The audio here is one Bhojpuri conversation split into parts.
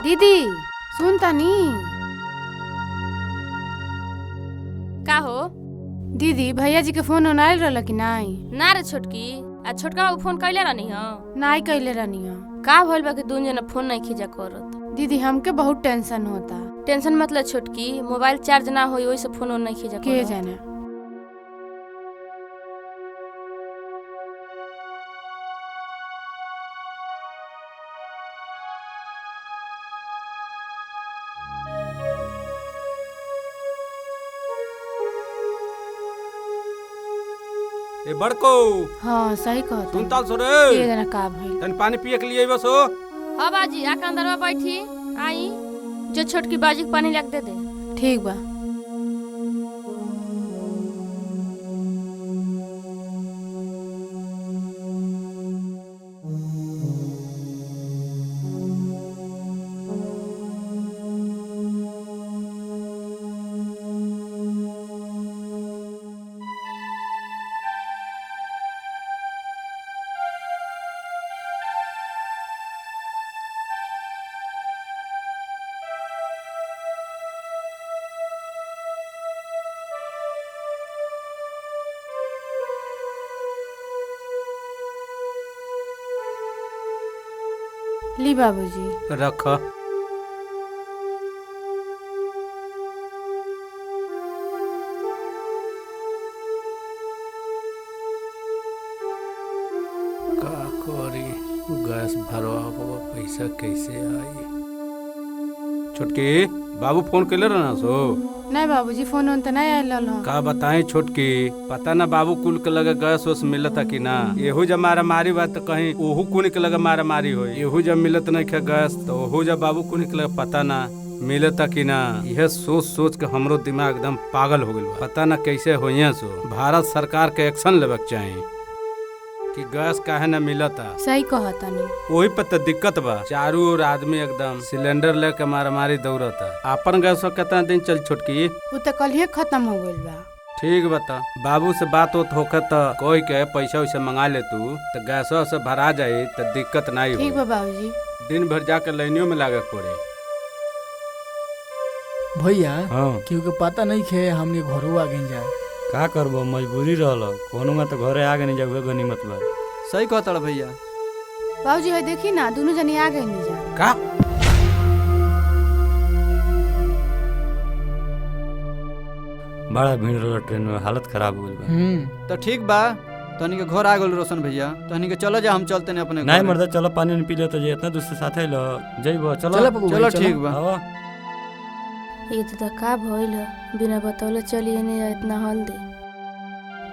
दीदी सुन तनी। का हो? दीदी भैया जी के फोन ओन आयल रहल कि नाही? ना रे छोटकी, आ छोटका बाबू फोन कैले रहनी ह? नाही कैले रहनी ह। का भइल बा कि दुन जना फोन नहीं खींचा करत? दीदी हमके बहुत टेंशन होता। टेंशन मतलब छोटकी, मोबाइल चार्ज ना होई ओइ से फोन ओन नहीं खींचा के करत। जाने। ए बड़को। हाँ सही कहत। सुन ताल सो के रे। जाने का भइल। तन पानी पिए के लिए बस हो। हाँ बाजी, आके अंदरवा बैठी आई, जो छोटकी बाजी के पानी लाके दे दे। ठीक बा। ली बाबूजी। रख। का करी, गैस भरवा के पैसा कैसे आई? छोटकी बाबू फोन कैले रहना सो? नहीं बाबूजी, फोन ओन त नहीं आयल रहल ह। का बताएं छोटकी, पता ना बाबू कुल के लगे गैस वैस मिलता कि ना। एहू जब मारा मारी बा तो कहीं ओहू कुल के लगे मारा मारी होई। एहू जब मिलत नहीं खे गैस तो ओहू जब बाबू कुल के लगे पता ना मिलता कि ना। यह सोच सोच के हमरो दिमाग एकदम पागल हो गइल बा। पता ना कैसे होइए सो। भारत सरकार के एक्शन लेवे के चाही कि गैस काहे ना मिलता। सही कहतनी। वही पर तो दिक्कत बा, चारू ओर आदमी एकदम सिलेंडर लेके मारामारी दौड़ता। आपन गैस कितना दिन चल छोटकी? उ त कल खत्म हो गइल बा। ठीक बता, बाबू से बात होत होखे त कह के पैसा वैसा मंगा ले तू, तो गैसो से भरा जाई त दिक्कत नहीं ठीक हो। बा बाबूजी। दिन भर जाके लाइनियों में लागे पड़े। भैया हाँ। केहू के पता नहीं खे, हमने घरो आ गई जा। का करबो, मजबूरी रहल, कोनो में तो घरे आ गनी जब गनीमत बा। सही कहता भैया। बाबूजी है देखी ना, दोनों जनी आ गई नी जा। का बड़ा भीड़ रहल ट्रेन में, हालत खराब हो गइल बा। तो ठीक बा, तहनी के घर आ गेल रोशन भैया, तहनी के चलो जा, हम चलते ने अपने नहीं घरे। मर्दा चलो पानी उनी पी ले तो जे इतना दूर से साथे लो जइबो चलो। चलो पप्पू चलो भाई, चलो। ठीक बा। आवा। ये तो का भइल ह, बिना बतौले चली एने इतना हल्दी।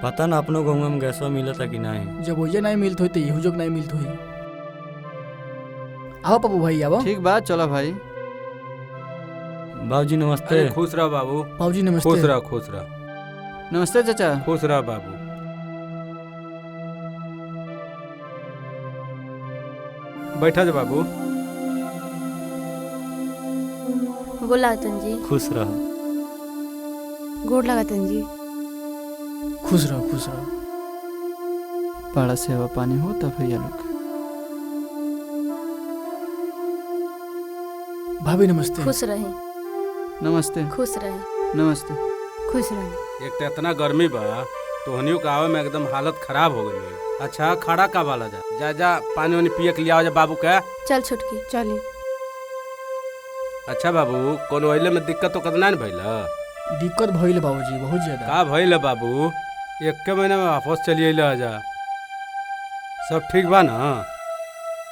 पता ना अपनो गाँव में गैसवा मिलता कि नहीं। जब ओइजे नहीं मिलत होई तो इहू जोग नहीं मिलत होई। आओ पप्पू भाई आओ। ठीक बा चलो भाई। बाबूजी नमस्ते। अरे खुश रह बाबू। बाबूजी नमस्ते। खुश रह, खुश रह। नमस्ते चाचा। खुश रह बाबू। बैठा जा बाबू। गोला जी। खुश रह। गोड़ लगतन जी। खुश रहो खुश रहो। बड़ा सेवा पानी होता भैया लोग। भाभी नमस्ते। खुश रहे। नमस्ते। खुश रहे। नमस्ते। खुश रहे। एक तो इतना गर्मी बा, तोहनियों के आवे में एकदम हालत खराब हो गई है। अच्छा खड़ा का वाला जा जा जा पानी वानी पिए के लिया जा बाबू के। चल छोटकी। चली। अच्छा बाबू, कोनो अइले में दिक्कत तो ना भइल? दिक्कत भइल बाबूजी बहुत ज्यादा। का भइल बाबू, एक महीना में वापस चली अइल जा। सब ठीक बा ना?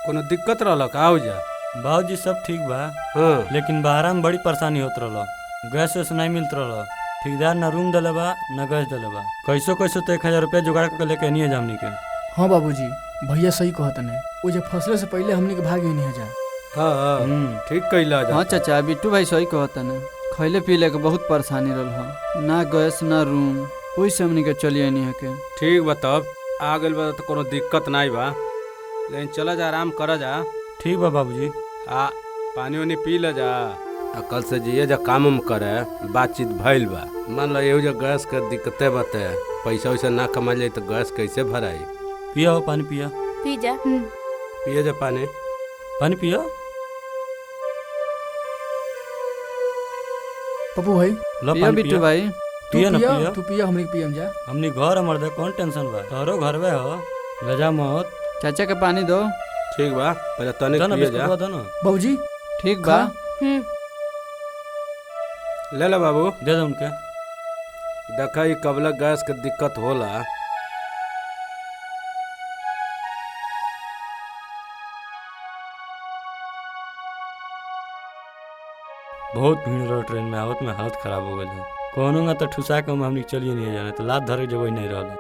कोनो दिक्कत रहल का हो जा? बाबूजी सब ठीक बा। हाँ। लेकिन बाहरा में बड़ी परेशानी होत रहल, गैस वैस नहीं मिलत रहल, ठेकेदार ना रूम दिले बा ना गैस दिले बा। कैसो कैसो तो 1000 रुपया जुगाड़ करके लेके एनिए जामनी के। हाँ बाबूजी भैया सही कहतने, वो जब फसले से पहले हमने के भाग नहीं जा। हाँ ठीक कैला जा। हाँ चाचा, बिट्टू भाई सही कहता ने, खैले पीले के बहुत परेशानी रहल ह, ना गैस ना रूम, ओहि से हमनी के चली आनी है के। ठीक बा, तब आ गइल बा तो कोनो दिक्कत नहीं बा, लेकिन चला जा आराम कर जा। ठीक बा बाबूजी। आ पानी वानी पी ले जा, आ कल से जिए जा काम उम करे। बातचीत भइल बा, मान लो एहू जो गैस के दिक्कते बाते, पैसा वैसा ना कमा जाए तो गैस कैसे भराई? पिया हो पानी पिया। पी जा। पिए जा पानी। पानी पिया। पप्पू भाई लो पिया पानी बिट्टू पिया। भाई। तू पिया ना पिया, पिया। तू पिया, हमनी के पियम जा। हमनी घर हमर दे कौन टेंशन बा, तोहरो घरवे हो, लजा मत। चाचा के पानी दो। ठीक बा, पहले तनिक दो ना पिए जा। बिस्कुटवा दो ना। बाबूजी ठीक बा। ले ले बाबू, दे दो उनके। देखा ई कबला गैस के दिक्कत होला। बहुत भीड़ रहो ट्रेन में, आवत में हालत खराब हो गई है। कोनो ना तो ठुसा के हमनी चलिए नहीं जाने, तो लात धरे जगह नहीं रहल।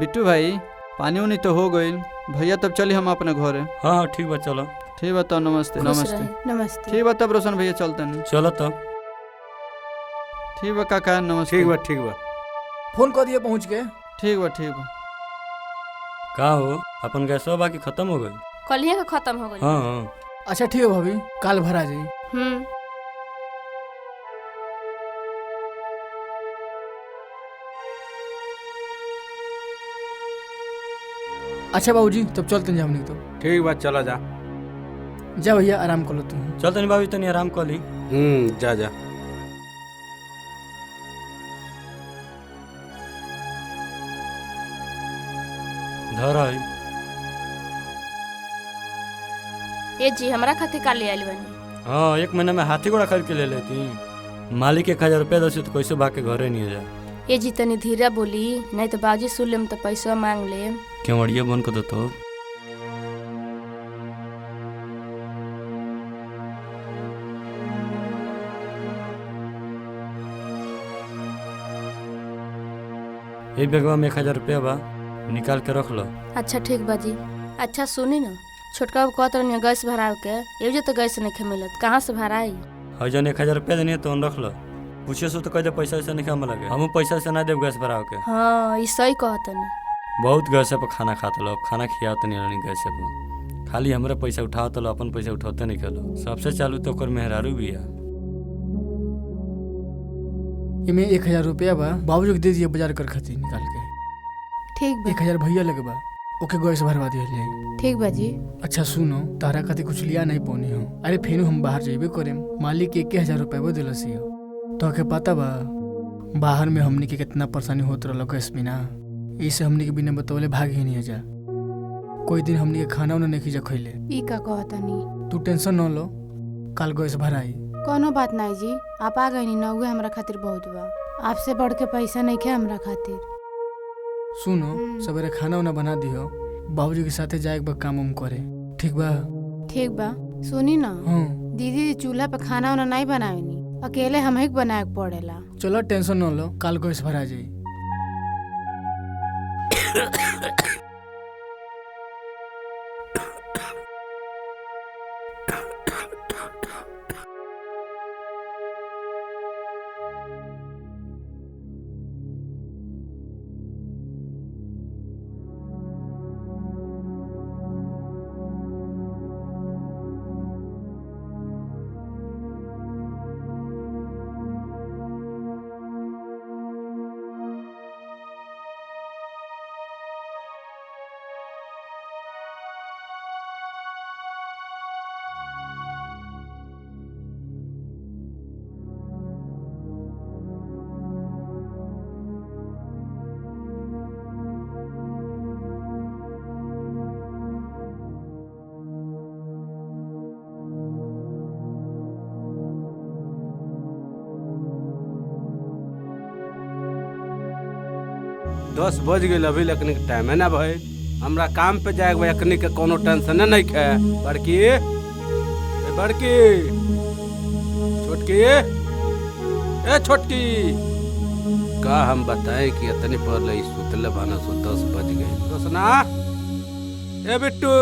बिट्टू भाई पानी उनी तो हो गइल भैया, तब चली हम अपने घरे। हाँ हाँ ठीक बा, चलो। ठीक बा तब, नमस्ते। खुश नमस्ते। रहे। नमस्ते। ठीक बा तब रोशन भैया, चलते नहीं। चलो तब। ठीक बा काका, नमस्ते। ठीक बा, ठीक बा। फोन कर दिए पहुँच के। ठीक बा, ठीक बा। का हो अपन गैसवा बाकी खत्म हो गई? कल के खत्म हो गई। हाँ हाँ। अच्छा ठीक है भाभी, काल भरा जाई। अच्छा बाबूजी तब चलते हैं हमनी तो। ठीक बा, चला जा। जा भैया आराम कर लो तुम। चल तनी बाबू, तनी आराम कर ली। जा जा। धर आई। ए जी हमरा खातिर का ले आइल बानी? हाँ एक महीना में हाथी घोड़ा खरीद के ले लेती। मालिक 1000 रुपया दस तो कैसे भाग के घरे नहीं जा। ए जी तनी धीरे बोली, नहीं तो बाबूजी सुन लेम तो पैसा मांग लेम। केवड़िया बंद कर दो। ये बैगवा में 1000 रुपया बा, निकाल के रख लो। अच्छा ठीक बा जी। अच्छा सुनी ना, छोटका कहत रहनी गैस भराव के, एजे तो गैस नहीं मिलत, कहाँ से भराई? और जन 1000 रुपया देनी तो रख लो। पूछे सो तो कह दे पैसा वैसा नहीं हम लगे, हमू पैसा वैसा ना देव गैस भराव के। हाँ ई सही कहतनी। बहुत गैस पर खाना खात लो, खाना खियावत नहीं रहनी गैस पर, खाली हमरे पैसा उठावत लो, अपन पैसा उठाते नहीं खेलो। सबसे चालू तो ओकर मेहरारू भी है। इमे 1000 रुपया बा, बाबूजी के दे दिए बाजार कर खातिर निकाल के। ठीक बा। 1000 भैया लगे बा, ओके गैस भरवा दिया जाई। ठीक बा जी। अच्छा सुनो, तारा खातिर कुछ लिया नहीं पौनी हो। अरे फेनु हम बाहर जेबे करेम, मालिक 1000 रुपया वो दिलसी हो। तो के पता बा बाहर में हमनी के कितना परेशानी होत रहल गैस बिना, इसे हमनी के बिना बतौले भाग ही नहीं जा। कोई दिन हमनी के खाना उना नहीं जा खैले। ई का कहतनी? तू टेंशन न लो, काल गैस भराई। कोनो बात नहीं जी, आप आ गई ना, उहे हमरा खातिर बहुत बा। आपसे बढ़ के पैसा नहीं खे हमरा खातिर। सुनो सवेरे खाना उना बना दियो, बाबूजी के साथे जाए बा काम उम करे। ठीक बा? ठीक बा। सुनी ना, हाँ। दीदी चूल्हा पे खाना उना नहीं बनावेनी, अकेले हमें बनाए के पड़ेला। चलो टेंशन न लो, काल गैस भरा जाई। दस बज गई अभी लखनी के टाइम है ना भाई, हमरा काम पे जाए के अखनी के कोनो टेंशन नहीं है। बड़की ए बड़की, छोटकी ए छोटकी, का हम बताएं कि इतने पर लई सुतले बाना सो 10 बज गए। रोशना ए बिट्टू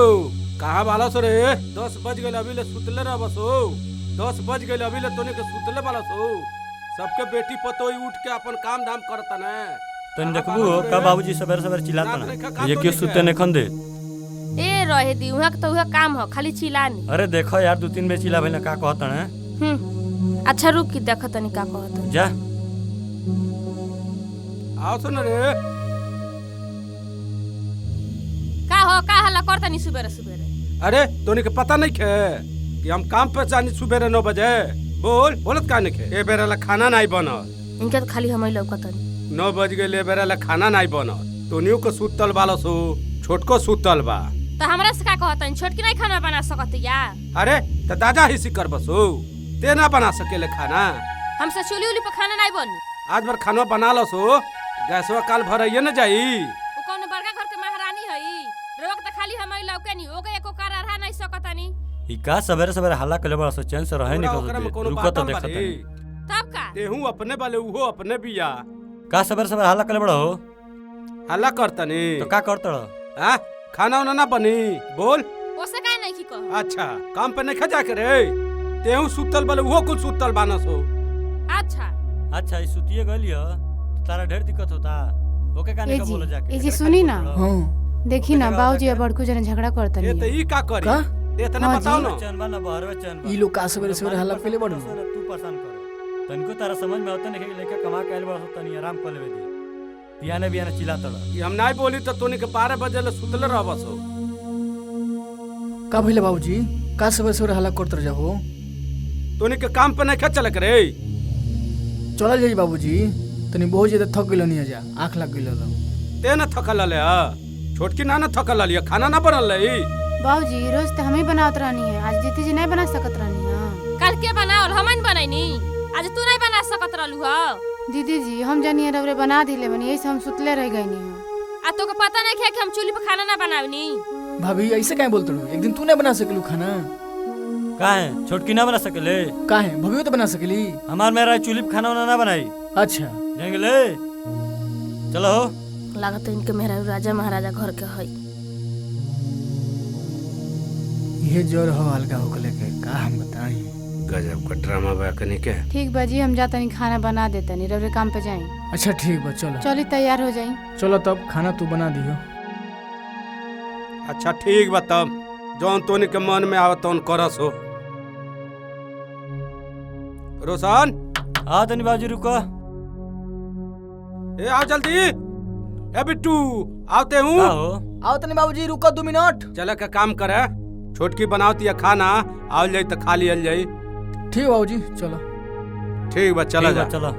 कहाँ बाला सो रे? 10 बज गए अभी ले सुतले रह बसो। 10 बज गए अभी ले तोने के सुतले बाला सो। सबके बेटी पतोई उठ के अपन काम धाम करता ना। तनी देखबू का बाबूजी सवेरे सवेरे चिल्लाता ना, ये क्यों सुते नहीं खन दे। ए रहे दी उहाँ के तो उहाँ काम हो, खाली चिल्लानी। अरे देखो यार 2-3 बेर चिल्ला भइल का कहता है। अच्छा रुक के देख तनी का कहता। जा आओ सुन रे। का हो का हल्ला करतनी सुबेरे सुबेरे? अरे तोनी के पता नहीं खे? कि हम काम पे जानी सुबेरे 9 बजे। बोल बोलत का नहीं ए बेरा ला खाना नहीं बनल। इनका तो खाली हम ही लौकतनी। 9 बज गए, बेरा ला खाना नहीं बनल। तोनियो के सुतल बालो सो, छोटको सुतल बा। तो हमरा से का कहतन, छोटकी नहीं खाना बना सकत या? अरे त दादा हिसी कर बसो, ते ना बना सकेले खाना। हमसे चूल्ही उली पर खाना नहीं बनी। आज भर खाना बना लो सो, गैसवा काल भराइए न जाई। उ कौन बड़का घर के महारानी हई, रोक त खाली हम ही लौकनी, ओके एको कार रहा नहीं सकतनी। ई का सवेरे सवेरे हल्ला कले बड़ा सो, चैन से रहे नहीं कोनो रुको तो बातम देखत बारी। तनी। तब का तेहू अपने वाले उहो अपने बिया। का सवेरे सवेरे हल्ला कले बड़ा हो? हल्ला करतनी तो का करत रह? हां खाना उना ना बनी बोल। ओसे काहे नहीं की कह? अच्छा काम पे नहीं खजा करे, तेहू सुतल बाले उहो कुल सुतल बानस हो। अच्छा अच्छा ई सुतिए गइली ह तारा ढेर दिक्कत होता, ओके का ए नहीं जी, बोलो जाके। ए जी, सुनी ना। हाँ देखी ना बाबूजी और बड़कू जने झगड़ा करतनी। ए त ई का करी का? इतना हाँ बताओ जी। ना। चैन बा ना बहरवे चैन बा। ई लोग का सवेरे सवेरे हल्ला कइले बड़ू? तू परेशान कर तनिको तारा समझ में आवता नहीं कि लइका कमा के आइल बड़ा तनी आराम कर लेवे दी, बियाने बियाने चिल्ला तड़ा। ई हम नहीं बोली त तोनी के 12 बजे ले सुतले रहबस हो। का भइले बाबूजी, का सवेरे सवेरे हल्ला करत रह हो? तोनी के काम पे नहीं चले करे। चलल जाई बाबूजी, तनी बहुत ज्यादा थक गेलो नहीं जा, आँख लग गेलो। ते ना थकल ले छोटकी ना ना थकल लिया, खाना ना बनल रही। बाबूजी रोज तो हम ही बनावत रहनी है, आज दीदी जी नहीं बना सकत रहनी है। कल के बनावल हमन बनैनी, आज तू नहीं बना सकत रहलू ह। दीदी जी हम जानी रवरे बना दिले बनी, यही से हम सुतले रह गईनी है। आ तोके पता नहीं है कि हम चूल्ही पर खाना ना बनावनी? भाभी ऐसे काहे बोलत रहू, एक दिन तू नहीं बना सकलू खाना? काहे छोटकी ना बना सकेले? काहे भाभी तो बना सकेली। हमार मेरा चूल्ही पे खाना उना ना बनाई। अच्छा जंगले चलो हो। लागत इनके मेहरा राजा महाराजा घर के हई। ये जोर हो हल्का होकले के का हम बताई। गजब का ड्रामा बा कनी के। ठीक बा जी, हम जातनी खाना बना देतनी, रवरे काम पे जाई। अच्छा ठीक बा चलो। चली तैयार हो जाई। चलो तब खाना तू बना दियो। अच्छा ठीक बा तब, जौन तोनी के मन में आवत तौन करस हो। रोशन आ तनी बाबूजी रुको। ए आओ जल्दी। ए बिट्टू आवते हूँ। का हो? आओ तनी बाबूजी रुको 2 मिनट। चले का काम करे, छोटकी बनावती है खाना, आओ जाई तो खा लियल जाई। ठीक बाबूजी चलो। ठीक बा चला जा। चलो।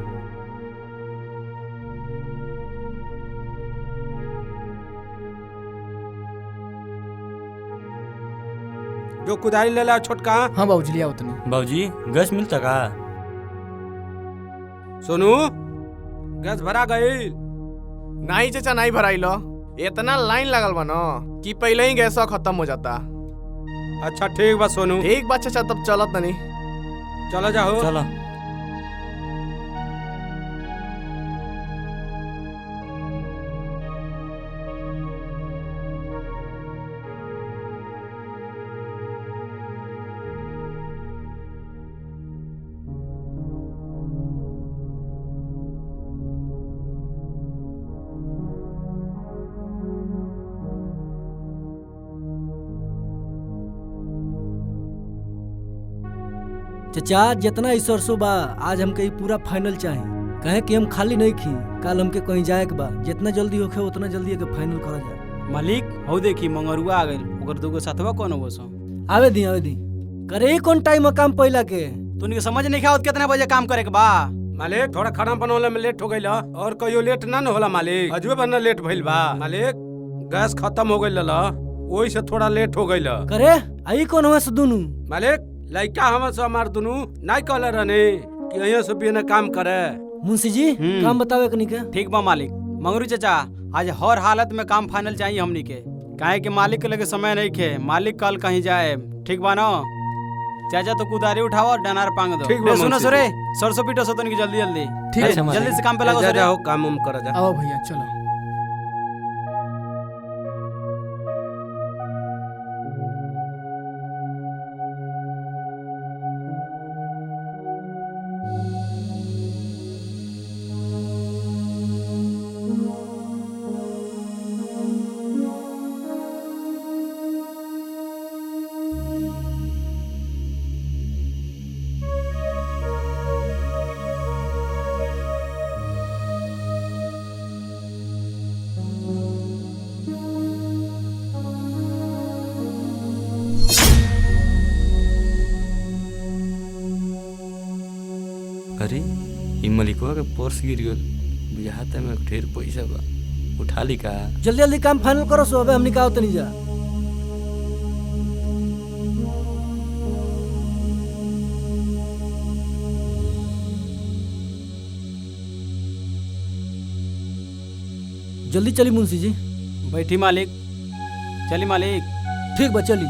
जो कुदारी ले ला छोटका। हाँ बाबूजी ले आओ तनी। बाबूजी गैस मिलता का? सोनू गैस भरा गई? नहीं चाचा नहीं भराइलो, इतना लाइन लगल बा न कि पहले ही गैस खत्म हो जाता। अच्छा ठीक बा सोनू। ठीक बा चाचा तब चलत तनी। चला जाओ। चलो। चचा जितना ई सरसों बा आज हमके ई पूरा फाइनल चाही, कहे कि हम खाली नहीं खी, कल हमके कहीं जाए के बा, जितना जल्दी होखे उतना जल्दी एके फाइनल करा जाए। मालिक हौ देखी मंगरुआ आ गइल, ओकर दूगो साथवा कौन हो सो? आवे दी आवे दी, करे कौन टाइम काम पहिला के? तुनके समझ नहीं आवत कितना बजे काम करे के बा। मालिक थोड़ा खाना बनवले में लेट हो गइल, और कहियो लेट ना न होला मालिक, अजबे बना लेट भइल बा मालिक, गैस खत्म हो गइल ल ओही से थोड़ा लेट हो गइल। करे आई कौन हुआ से दुनू? मालिक लइका हम से हमार दुनू नहीं कहले रहने कि यहीं से बिना काम करे। मुंशी जी काम बतावे कनी के। ठीक बा मालिक। मंगरू चाचा आज हर हालत में काम फाइनल चाहिए हमनी के, काहे कि मालिक के लगे समय नहीं खे, मालिक कल कहीं जाए। ठीक बा ना चाचा? तो कुदारी उठाओ और डनार पांग दो। ठीक बा सुनो सोरे, सरसों पीटो सो तनिक जल्दी जल्दी। ठीक है जल्दी से काम पे लगो। जाओ काम उम कर जा। आओ भैया चलो। अरे ई मलिकवा के पर्स गिर गल, बुझाता में ढेर पैसा बा, उठा ली का? जल्दी जल्दी काम फाइनल करो सो, अबे हमनी का आवत नहीं जा। जल्दी चली मुंशी जी। बैठी मालिक, चली मालिक। ठीक बा चली।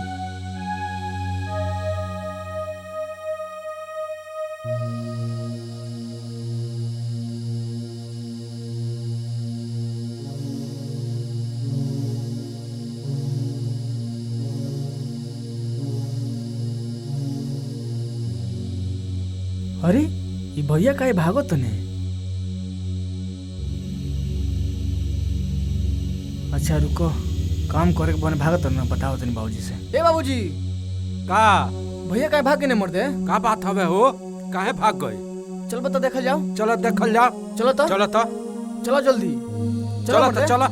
अरे ये भैया काहे भागत तने? अच्छा रुको, काम करे के बने भागत ना, बताओ तनी बाबूजी से। ए बाबूजी। का भैया काहे भाग के नहीं मरदे? का बात हवे हो, काहे भाग गए? चल बता देखल जाओ। चलो देखल जाओ। चलो तो, चलो तो, चलो जल्दी चलो तो, मर्दे। चलो।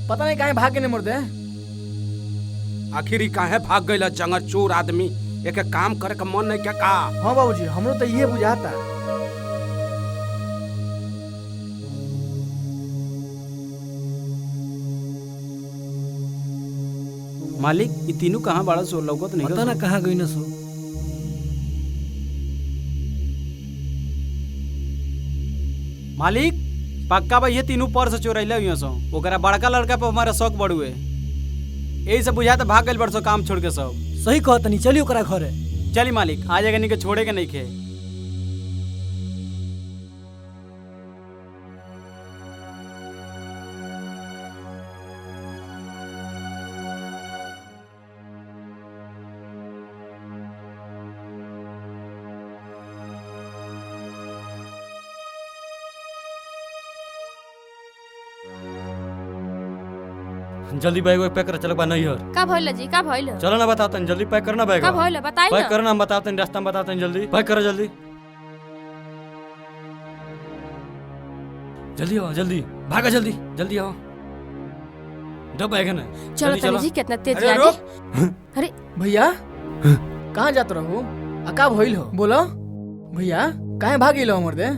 पता नहीं काहे भाग के नहीं मरदे। आखिर ई काहे भाग गइल जंगर चोर आदमी, एक काम करे के मन नहीं क्या का? हाँ बाबूजी, हमरो तो ये बुझाता। मालिक ये तीनों कहाँ बाड़ा सो लौकत नहीं? पता ना कहाँ गई ना सो। मालिक पक्का भाई ये तीनों पर्स चोरैले हुए सो, ओकरा बड़का लड़का पे हमारा शौक बढ़ुए, यही सब बुझाता भाग गइल बड़ सो काम छोड़ के सब। सही कहत नहीं, चली ओकरा घरे। चली मालिक, आज अगर के छोड़े के नहीं खे। जल्दी बैग वैग पैक कर, चल बा नैहर। का भइल जी, का भइल? चलो ना बताओ तनी, जल्दी पैक करना बैग। का भइल बताई पैक ना। करना, हम बताओ तनी, रास्ता में बताओ तनी, जल्दी पैक करो, जल्दी जल्दी आओ, जल्दी भागो, जल्दी जल्दी आओ, दो बैग है ना। चलो जल्दी तनी जी, कितना तेज अरे गाड़ी। रुक। अरे भैया कहाँ जात रहो आ का भइल हो? बोलो भैया, काहे भाग गेलो हमर दे?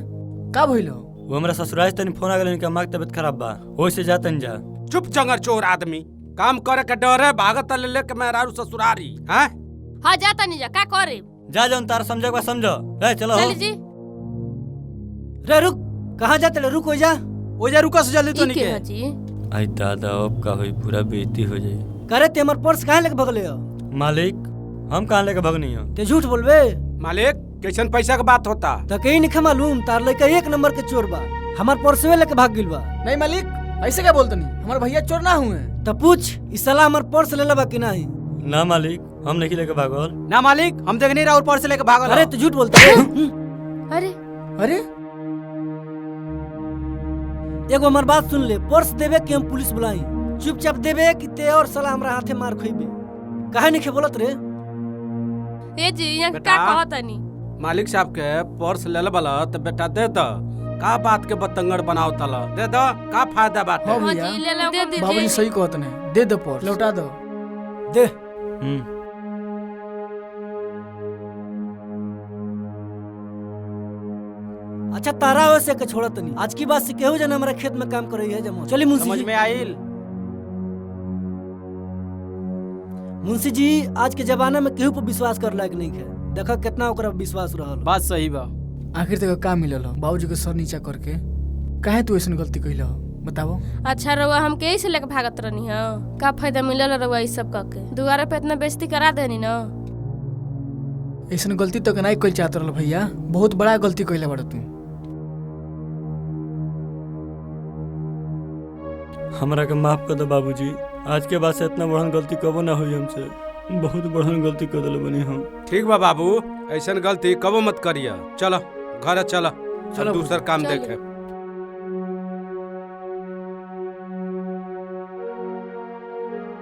का भइल हो? वो हमरा ससुराल से तनी फोन आ गेल, इनका माँ के तबीयत खराब बा, ओइ से जा तनी जा। चुप जंगर चोर आदमी, काम करे के डरे भागत ले लेके मेहरारू ससुरारी हैं? हां जा तनी जा, का करे? जा जौन तार समझे के बा समझो। ए चलो हो। चली जी। रे रुक, कहाँ जाते रे? रुक ओइजा। ओइजा रुका सो जल्दी ई तनी के के। ह जी? आई दादा अब का होई, पूरा बेइज्जती हो जाई। करे ते हमर पर्स काहे लेके भगले हो? मालिक हम कहाँ लेके भगनी हो? ते झूठ बोलबे? मालिक कैसन पैसा के बात होता? त कहीं नहीं मालूम, तार लड़का एक नंबर के चोर बा, हमार पर्सवे लेके भाग गिल बा। नहीं मालिक, ऐसे क्या बोलतनी, हमार भैया चोर ना हुए। त पूछ ई साला हमार पर्स लेले बा कि नहीं? ना मालिक, हम नहीं लेके भागल। ना मालिक, हम देखनी राउर पर्स लेके भागल। अरे तू झूठ बोलता है। अरे अरे एगो हमार बात सुन ले, पर्स देबे कि हम पुलिस बुलाई? चुपचाप देबे कि ते और साला हमरा हाथे मार खइबे? काहे नहीं बोलत रे? ए जी यहाँ बेटा। का कहतनी? मालिक साहब के पर्स लेले वाला तो बेटा दे द, का बात के बतंगड़ बनाओ तला, दे द, का फायदा बाटे? हाँ हां भैया जी ले लो, दे दीजिए। बाबूजी सही कहत ने, दे दो पर्स, लौटा दो। दे। अच्छा तारा वैसे के छोड़त नहीं, आज की बात से केहू जना हमरा खेत में काम करई है जमा। चली मुंशी समझ जी। में आइल? मुंशी जी आज के जमाना में केहू पर विश्वास कर लायक नहीं है, देखा कितना ओकरा विश्वास रहल। बात सही बा। आखिर तक का मिलल हो बाबूजी के सर नीचा करके? काहे तू ऐसन गलती कइल हो बताओ? अच्छा रउआ हम के से लेके भागत रहनी हो, का फायदा मिलल रउआ ई सब कके? दुआरे पे इतना बेइज्जती करा देनी ना। ऐसन गलती तो नहीं कइल चाहत रहल भैया, बहुत बड़ा गलती कइले बाड़ तू। हमरा के माफ कर दो बाबूजी, आज के बाद से इतना बड़हन गलती कबो ना हुई हमसे, बहुत बड़हन गलती कर दिल बनी हम। ठीक बा बाबू, ऐसन गलती कबो मत करिया। चलो घरे चलो, चलो दूसर काम चलो। देखे।